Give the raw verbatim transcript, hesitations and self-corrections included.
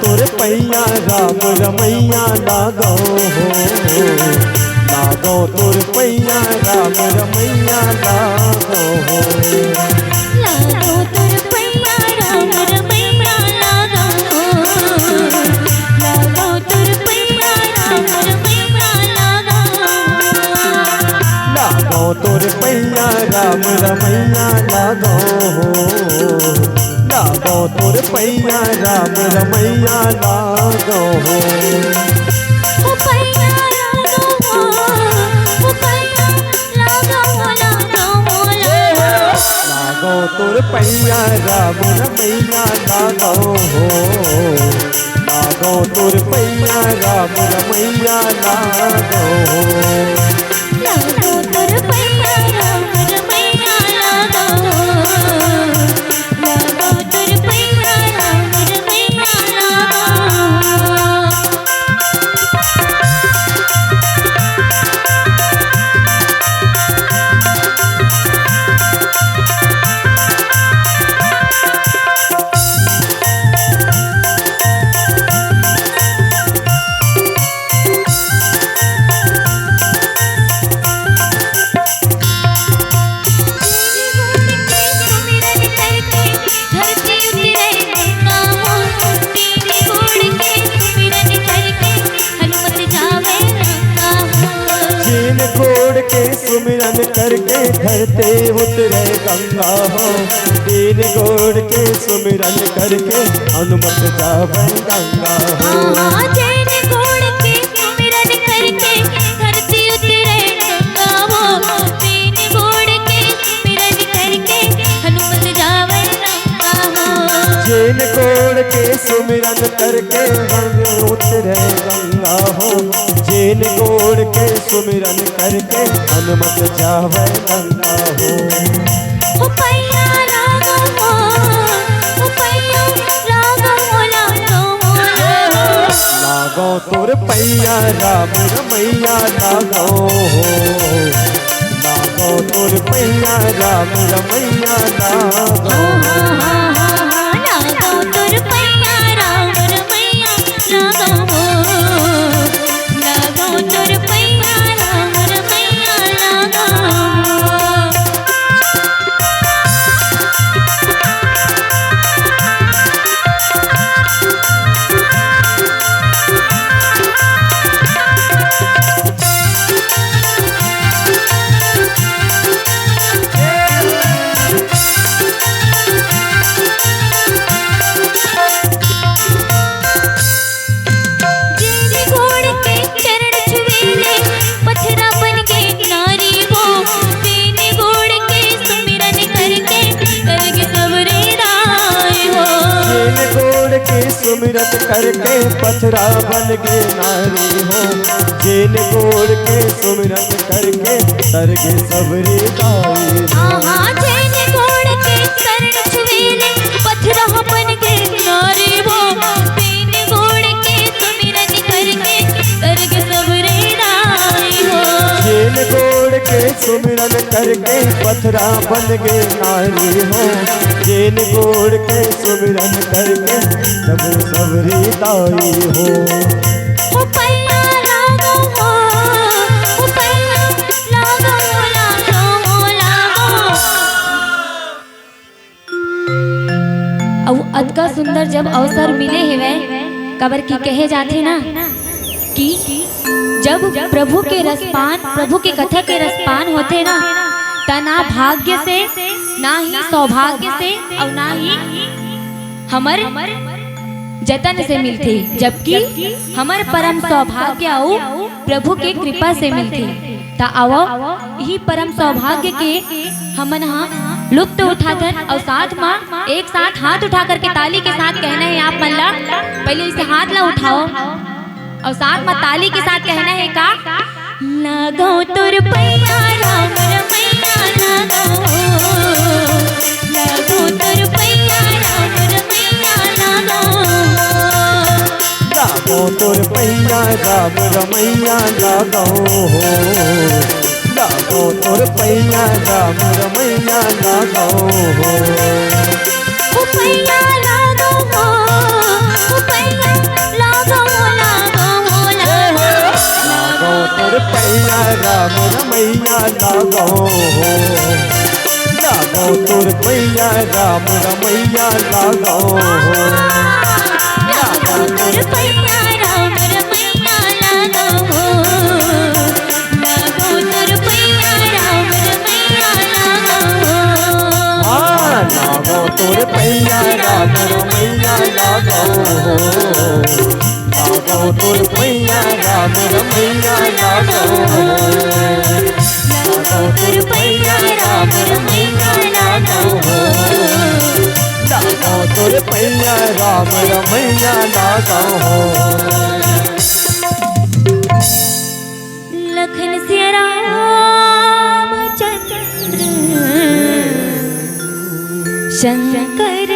तोर पैया राम रमैया लागो हो, लागो तोर पैया राम रमैया लागो हो। लागो तोर पैया राम रमैया लागो हो, लागो तोर पैया राम रमैया लागो हो। लागो तोर पैया राम रमैया लागो हो, लागो तोर पैया राम रमैया लागो हो। ओ पैया लागो हो, ओ पैया लागो हो, लागो हो, लागो हो। लागो तोर पैया राम रमैया लागो हो, लागो तोर पैया राम रमैया लागो हो। लागो तोर पैया राम रमैया लागो हो, लागो तोर पैया राम रमैया लागो हो। जेन गोड़ के सुमिरन करके धरती उतरे गंगा हो, जेन गोड़ के सुमिरन करके हनुमत जावे गंगा हो। हाँ, जेन गोड़ के सुमिरन करके धरती उतरे गंगा हो, जेन गोड़ के सुमिरन करके हनुमत जावे गंगा हो। जेन गोड़ के सुमिरन करके हनुमत उतरे गंगा हो, जेन गोड़ के सुमिरन करके हनुमत जावे लंका हो। ओ पैया लागो हो, ओ पैया लागो हो, लागो हो, लागो। लागो तोर पैया राम रमैया लागो हो, लागो तोर पैया राम रमैया लागो। हाँ, हाँ, हाँ, हाँ, हाँ, लागो तोर पैया राम रमैया लागो हो, लागो तोर पैया राम रमैया लागो हो। जेन गोड़ के चरण छुएले, पथरा बन गे नारी हो। जेन गोड़ के सुमिरन करके, करके सबरे दाई हो। जेन गोड़ के सुमिरन करके, पथरा बन गे नारी हो। जेन गोड़ के सुमिरन करके, करके सबरे दाई हो। हाँ, हाँ, जेन गोड़ के चरण छुएले, पथरा बन गे नारी हो। जेन गोड़ के सुमिरन करके, करके सबरे दाई हो। जेन गोड़ के सुमिरन करके पथरा बन गे नारी हो, जेन गोड़ के सुमिरन करके सब सबरी दाई हो। ओ पैया लागो हो, ओ पैया लागो, लागो, लागो। अउ अतका सुंदर जब अवसर मिले हेवय, काबर कि कहे जाथे ना कि जब प्रभु के रसपान, प्रभु के कथा के रसपान होथे ना, त ना भाग्य से, ना ही सौभाग्य से, अउ ना ही हमर जतन से मिलथे, जबकि हमर परम सौभाग्य अउ प्रभु के कृपा से मिलथे। त आवव, इही परम सौभाग्य के हमन ह लुप्त उठाथन अउ साथ म एक साथ हाथ उठा करके ताली के साथ कहना हे आप मन ला। पहले इसे हाथ ला उठाओ अउ साथ म ताली के साथ कहना हे का, लागो तोर पैया राम रमैया लागो, लागो तोर पैया राम रमैया लागो। लागो तोर पैया राम रमैया लागो हो, लागो तोर पैया राम रमैया लागो हो। ओ पैया लागो हो, ओ पैया राम रमैया लागो हो, लागो तोर पैया राम रमैया लागो हो। लागो तोर पैया राम रमैया लागो हो, लागो तोर पैया राम रमैया लागो हो। हाँ, लागो तोर पैया राम रमैया लागो हो। लागो तोर पैया राम रमैया लागो हो। लागो तोर पैया राम रमैया लागो हो। लागो तोर पैया राम रमैया लागो हो। लखन सिया रामचंद्र शंकर